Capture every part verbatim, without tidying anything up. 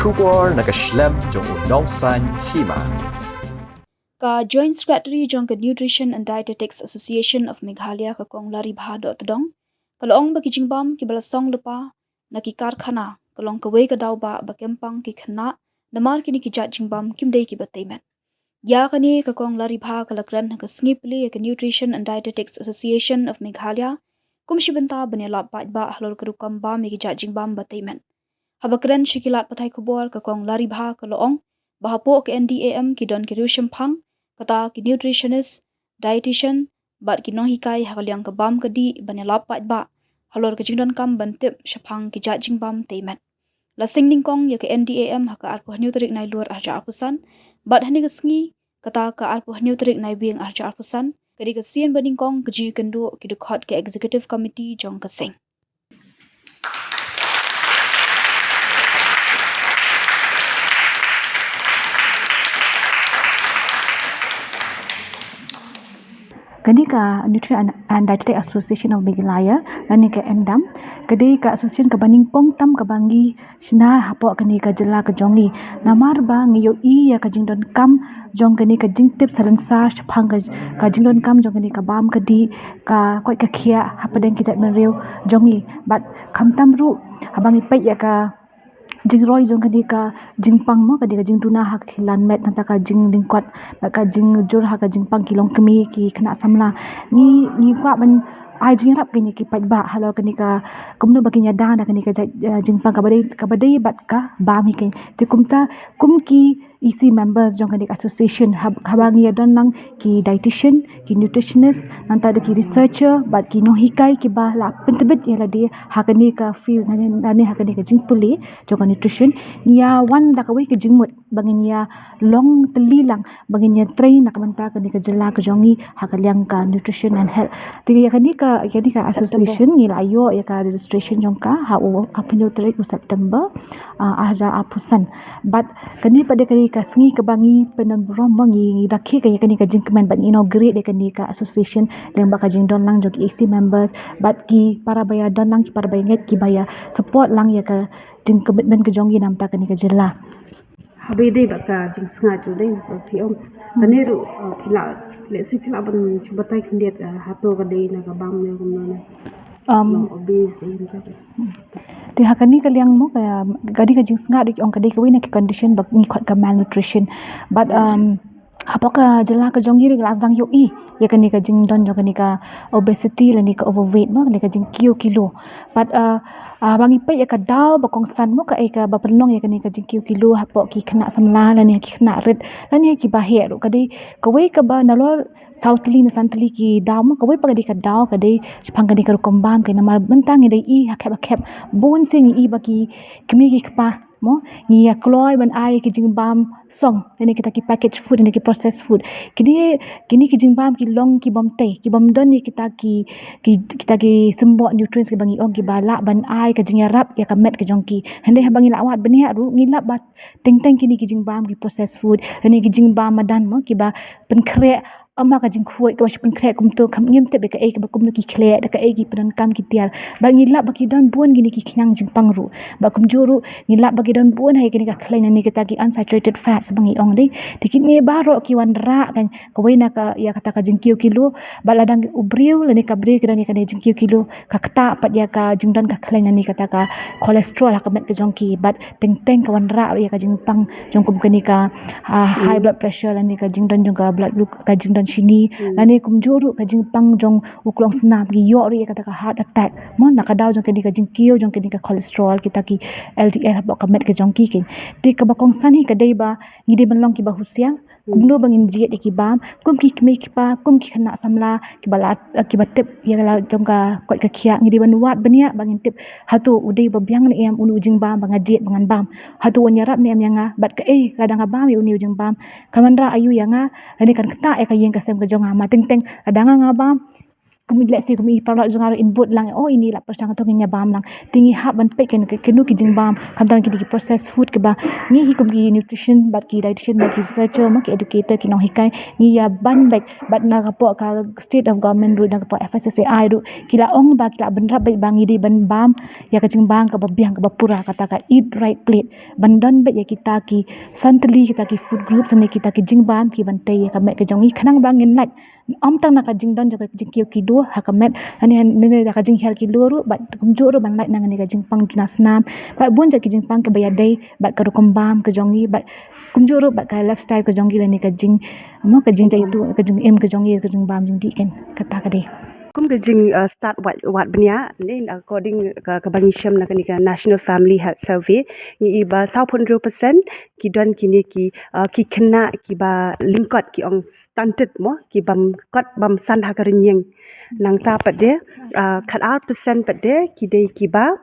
Khubor na ka shlem jong u Nongsaiñ Hima. Ka Joint Secretary jong ka Nutrition and Dietetics Association of Meghalaya, ka Kong Laribha Dohtdong, ka la ong ba ki jingbam kiba la song lypa na ki karkhana ka long kawei ka daw ba ba kem pang ki khynnah, namar kine ki jait jingbam kim dei kiba tei met. Ïa kane ka Kong Laribha ka la kren ha ka sngi plie ïa ka Nutrition and Dietetics Association of Meghalaya kum shi bynta ban ïalap paidbah halor ka rukom bam ïa ki jait jingbam ba tei met. Haba kren sha ki lad pathai khubor, ka Kong Laribha ka la ong ba hapoh ka N D A M ki don ki riewshemphang, kata ki nutritionist, dietitian bad ki nonghikai ha ka liang ka bam ka dih ban ïalap paidbah halor ka jingdonkam ban tip shaphang ki jait jingbam tei met. La seng nyngkong ïa ka N D A M ha ka arphew hynñiew tarik Nailur arhajar arphew san, bad ha kane ka sngi, kata ka arphew hynñiew tarik Naiwieng arhajar arphew san, ka dei ka sien ba nyngkong ka jingïakynduh ki dkhot ka Executive Committee jong ka seng. Kane ka Nutrition and, and Dietetic Association of Meghalaya, lane ka NDAM, ka dei ka association kaba nyngkong tam kaba ngi shna hapoh kane ka jylla ka jong ngi. Namar ba ngi ïohi ïa ka jingdonkam jong kane ka jingtip salonsar shaphang ka, ka jingdonkam jong kane ka bam ka dih, ka koit ka khiah hapdeng ki jaitbynriew jong ngi. Bad khamtam ruh, haba ngi peit ïa ka jingroi jong kane ka jingpang mo, ka dei ka jingduna ha ka khyllan met, nangta ka jinglyngkot, ka jingjur ha ka jingpang ki longkmie, ki khynnah samla. Ngi, ngi kwah ban ai jingïarap kane ki paidbah halor kane ka, kumno ba kin ïada da kane ka jait, eh, jingpang kaba dei, kaba dei bad ka bam hi kane. Te kumta, kum ki E C members jong kane ka association, hab-, haba ngi ïa don lang ki dietitian, ki nutritionist, nangta da ki researcher bad ki nonghikai kiba la pyntbit ïa lade ha kane ka field, lane, lane ha kane ka jingpule jong ka nutrition. Ngi ïa wan da kawei ka jingmut ba ngin ïa long tylli lang, ba ngin ïa train na ka bynta kane ka jylla ka jong ngi ha ka liang ka nutrition and health. Te ïa kane ka, ïa kane ka association ngi la ïoh ïa ka registration jong ka ha u arphew hynñiew tarik u September, ah, arhajar arphew san. Bad kane pat dei kane ka sngi kaba ngi pyndonkam mo, ngi, ngi rakhe ka ïa kane ka jingkmen bad ngi inaugurate ïa kane ka association lyngba ka jingdon lang jong ki E C members bad ki para ba ïa don lang, ki para ba ïa ngeit, kiba ïa support lang ïa ka jingcommitment ka jong ngi na bynta kane ka jylla. Haba ïadei bad ka jingsngaid ruh dei ba phi ong. Kane ruh, uh, phi lah, lehse phi lah ban shu batai khyndiat, uh, hato ka dei na ka bam ne kumno ne. Um, no, obese, eh, ka. Te ha kane ka liang mo, ka, ka dei ka jingsngaid ruh ki ong ka dei kawei na ki condition ba ngi khot ka malnutrition. But, um, hapoh ka jylla ka jong ngi ruh la sdang ïohi ïa kane ka jingdon jong kane ka obesity lane ka overweight mo, kane ka jingkiew kilo. But, uh, uh, ba ngi peit ïa ka daw ba kongsan mo, kaei kaba pynlong ïa kane ka jingkiew kilo hapoh ki khynnah samla lane ki khynnah rit lane kiba heh ruh, ka dei kawei kaba nalor saw tylli ne san tylli ki daw mo, kawei pat ka dei ka daw ka dei shaphang kane ka rukom bam, kane namar mynta ngi dei i ha khep ha khep, bun sien ngi i ba ki kmie ki kpa mo, ngi ïa kloi ban ai ki jingbam song, lane kita ki packaged food, lane ki processed food. Kine, kine ki jingbam ki long ki bym tei, ki bym don ïa kita ki, ki, kita ki symbol nutrients kiba ngi ong kiba lah ban ai ka jingïarap ïa ka met ka jong ki. Hynrei haba ngi la wad bniah ruh, ngi lap ba teng teng kine ki jingbam ki processed food, lane ki jingbam madan mo, kiba pynkhreh, ym ha ka jingkhuid, kaba shu pynkhreh kumto, kam ngim tip ïa kaei kaba kumno ki khleh, da kaei ki pyndonkam ki tiar. Ba ngi lap ba ki don bun kine ki khñiang jingpang ruh. Ba kumjuh ruh, ngi lap ba ki don bun ha kine ka khleiñ lane kita ki unsaturated fats ba ngi ong dei. Te kine baroh ki wanrah kan, kawei na ka, ïa kata ka jingkiew kilo, ba la dang u briew lane ka briew ki don ïa kane jingkiew kilo, ka ktah pat ïa ka jingdon ka khleiñ lane kata ka cholesterol ha ka met ka jong ki, bad teng teng ka wanrah ruh ïa ka jingpang jong kum kane ka, ah, high blood pressure lane ka jingdon jong ka blood gluc-, ka jingdon shini, lane kumjuh ruh ka jingpang jong u klongsnam, ki ïoh ruh ïa kata ka heart attack mo, na ka daw jong kane ka jingkiew jong kane ka cholesterol, kita ki L D L hapoh ka met ka jong ki keiñ. Te kaba kongsan hi ka dei ba ngi dei ban long kiba husiar, kumno ba ngin jied ïa ki bam, kum ki kmie ki kpa, kum ki khynnah samla, kiba la, kiba tip ïa la jong ka koit ka khiah, ngi dei ban wad bniah ba ngin tip hato u dei ba biang ne em une u jingbam ba nga jied ba ngan bam. Hato un ïarap ne em ïa nga, bad kaei lada nga bam ïa une u jingbam, kan wanrah aïu ïa nga, lane kan ktah ïa ka ïing ka sem ka jong nga, ma teng teng lada nga nga bam, kum, let's say, kum i paralok jong nga ruh in bud lang, oh, ini la pyrshang, to ngin ïa bam lang. Te ngi hap ban peit kane, kano ki jingbam, khamtam kine ki processed food kiba ngi hi kum ki nutrition bad ki dietitian bad ki researcher, mo, ki educator, ki nonghikai, ngi ïa ban bad, bad na ka pok ka state of government ruh, na ka pok F S S A I ruh ki la ong ba ki la bynrap bad ba ngi dei ban bam ïa ka jingbam kaba biang, kaba pura, kata ka eat right plate. Ban don bad ïa kita ki san tylli, kita ki food groups ne kita ki jingbam ki ban tei ïa ka met ka jong ngi, khnang ba ngin lait ym tang na ka jingdon jong ka jingkiew kilo ha ka met, ne, ne, ne ka jinghiar kilo ruh, bad kumjuh ruh ban lait na kane ka jingpang duna snam, bad bun jait ki jingpang kiba ïadei bad ka rukom bam ka jong ngi, bad kumjuh ruh bad ka lifestyle ka jong ngi lane ka jing, mo, ka jingjai tu, ka jingim ka jong ngi, ka jingbam jingdih, kan, kata ka dei. Kum ka jing, uh, start wat, wat bniah, ne, according ka, kaba ngi shem na kane ka National Family Health Survey, ngi i ba saw phew hynriew percent ki don kine ki, uh, ki khynnah kiba lyngkot, ki ong stunted, mo, ki bym kot bym san ha ka rynïeng. Nangta pat de, uh, khat ar percent pat de ki dei kiba,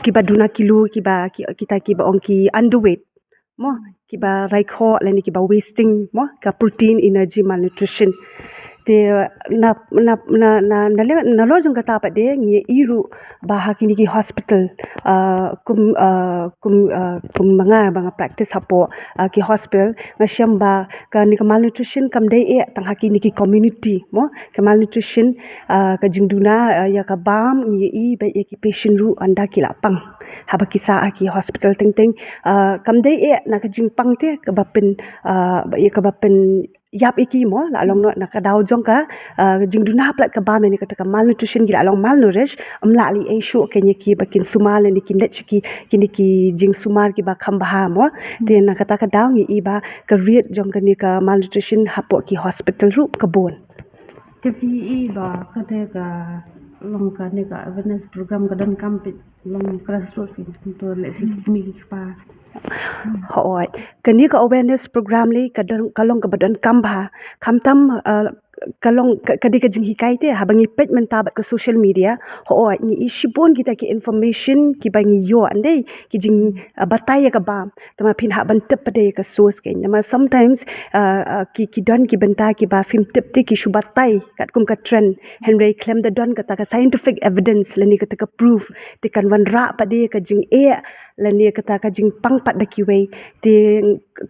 kiba duna kilo, kiba ki, kita kiba ong ki underweight, mo, kiba raikhoh lane kiba wasting, mo, ka protein, energy, malnutrition. Te na, na, na, na, na, nalor jong kata pat de ngi i ruh ba ha kine ki hospital, uh, kum, uh, kum, uh, kum ma nga ba nga practice hapoh, uh, ki hospital, nga shem ba kane ka malnutrition kam dei eh tang ha kine ki community, mo, ka malnutrition, uh, ka jingduna, uh, ïa ka bam ngi i bad ïa ki patient ruh ynda ki la pang haba ki sah ha ki hospital teng teng, uh, kam dei eh na ka jingpang te kaba pyn, uh, ïa kaba pyn ïap ïa ki, mo, la long noh na ka daw jong ka, uh, jingduna palat ka bam ne kata ka malnutrition, ki la long malnourished, ym lah leh ei shuh kane, ki ba kin sumar ne kin leit sha ki, kine ki jingsumar kiba kham bha, mo. Te na kata ka daw ngi i ba ka rate jong kane ka malnutrition hapoh ki hospital ruh ka bun. Te phi i ba kane ka long kane ka awareness program ka donkam phi long grassroots, phi to leh sha ki kmie ki kpa. Hooid. Kane ka awareness program lei ka don, ka long kaba donkam bha. Khamtam, uh, ka long ka, ka dei ka jinghikai te, haba ngi peit mynta bad ka social media, hooid, ngi i shibun kita ki information kiba ngi ïoh, ynda ki jing, uh, batai ïa ka bam. Te ma phin hap ban tip pat de ïa ka source, kan. Namar sometimes, uh, uh, ki, ki don ki bynta kiba phim tip te ki shu batai katkum ka trend. Hynrei khlem da don kata ka scientific evidence lane kata ka proof, te kan wanrah pat de ka jingeh lane kata ka jingpang pat da kiwei. Te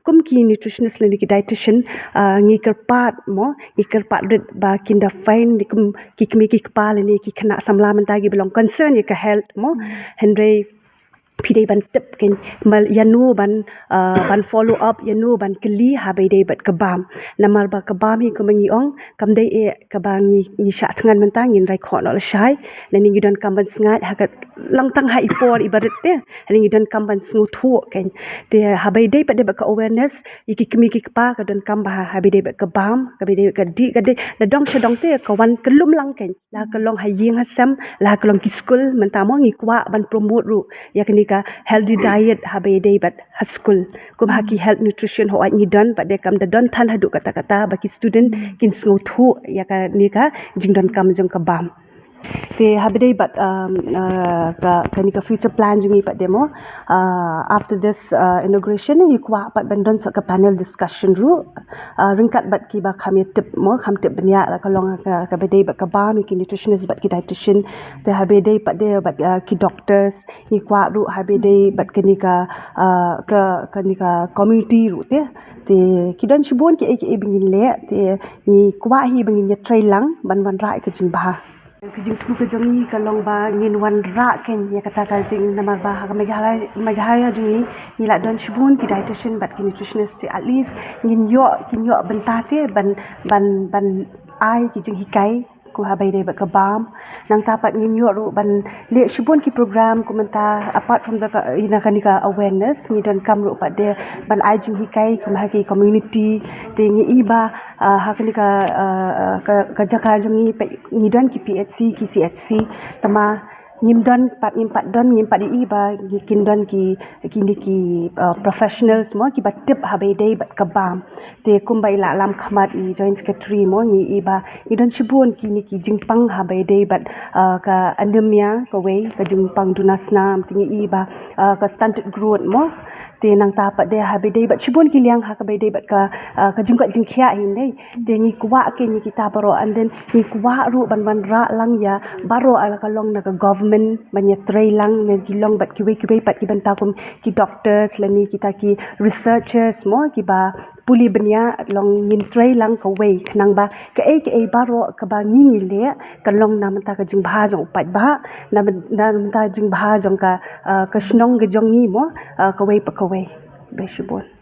kum ki nutritionist lane ki dietitian, uh, ngi kyrpad, mo, ngi kyrpad rit ba kin da find, kum ki kmie ki kpa lane ki khynnah samla mynta kiba long concern ïa ka health, mo. Hynrei phi dei ban tip, kan, ma ïano ban, uh, ban follow up, ïano ban kylli haba ïadei bad ka bam. Namar ba ka bam hi, kum ngi ong, kam dei eh kaba ngi, ngi shah thngan mynta ngin raikhoh noh lashai, lane ngi donkam ban sngaid ha ka, lang tang ha i por iba rit te, lane ngi donkam ban sngewthuh, kan. Te haba ïadei pat de bad ka awareness, ïa ki kmie ki kpa ka donkam bha, haba ïadei bad ka bam, kaba ïadei bad ka dih ka dei, la dong sha dong te ka wan ka lum lang, kan. La ka long ha ïing ha sem, la ka long ki skul, mynta, mo, ngi kwah ban promote ruh ïa kane ka healthy diet haba ïadei bad ha skul. Kum ha ki health nutrition, hooid, ngi don, bad de kam da don than haduh katta katta ba ki student kin sngewthuh ïa kane ka jingdonkam jong ka bam. Te haba ïadei bad, um, uh, ka, kane ka future plan jong ngi pat de, mo, uh, after this, uh, inauguration, ngi kwah pat ban don sa ka panel discussion ruh, uh, ryngkat bad kiba kham ïa tip, mo, kham tip bniah, la ka long ka, kaba ïadei bad ka bam, ki nutritionist bad ki dietitian. Te haba ïadei pat de bad, uh, ki doctors, ngi kwah ruh haba ïadei bad kane ka, uh, ka, kane ka community ruh te. Te ki don shibun kiei kiei ba ngin leh, te ngi kwah hi ba ngin ïatrei lang ban wanrah ïa ka jingbha. Ka jingthmu ka jong ngi ka long ba ngin wanrah, kan, ïa kata ka jing, namar ba ha ka Meghalaya, Meghalaya jong ngi, ngi la don shibun ki dietitian bad ki nutritionist, te at least ngin ïoh, kin ïoh bynta te ban, ban, ban ai ki jinghikai kum haba ïadei bad ka bam. Nangta pat ngin ïoh ruh ban leh shibun ki program kum mynta, apart from the ka, ïa kane ka awareness, ngi donkam ruh pat de ban ai jinghikai kum ha ki community. Te ngi i ba, uh, ha kane ka, uh, uh, ka, ka jaka jong ngi pat ngi don ki P H C, ki C H C. Te ma ngim don pat, ngim pat don, ngim pat i ba ngi kin don ki, kine ki, uh, professionals, mo, kiba tip haba ïadei bad ka bam. Te kumba i la lam khmat i Joint Secretary, mo, ngi i ba ngi don shibun kine ki jingpang haba ïadei bad, uh, ka anemia, kawei ka jingpang duna snam, te ngi i ba, uh, ka stunted growth, mo. Te nangta pat de ha ba dei bad shibun ki liang ha ka ba dei bad ka, ah, ka jingkoit jingkhiah hi dei. Te ngi kwah ke ngi kita baroh, and then ngi kwah ruh ban wanrah lang ïa baroh la ka long na ka government ban ïatrei lang, ne ki long bad kiwei kiwei pat ki bynta kum ki doctors lane kita ki researchers mo, ki ba pule bniah, long ngin trei lang kawei khnang ba kaei kaei baroh kaba ngi ngi leh kan long na bynta ka jingbha jong u paidbah, na byn-, na bynta jingbha jong ka, ah, ka shnong ka jong ngi mo, ah, kawei pa kawei. Khublei shibun.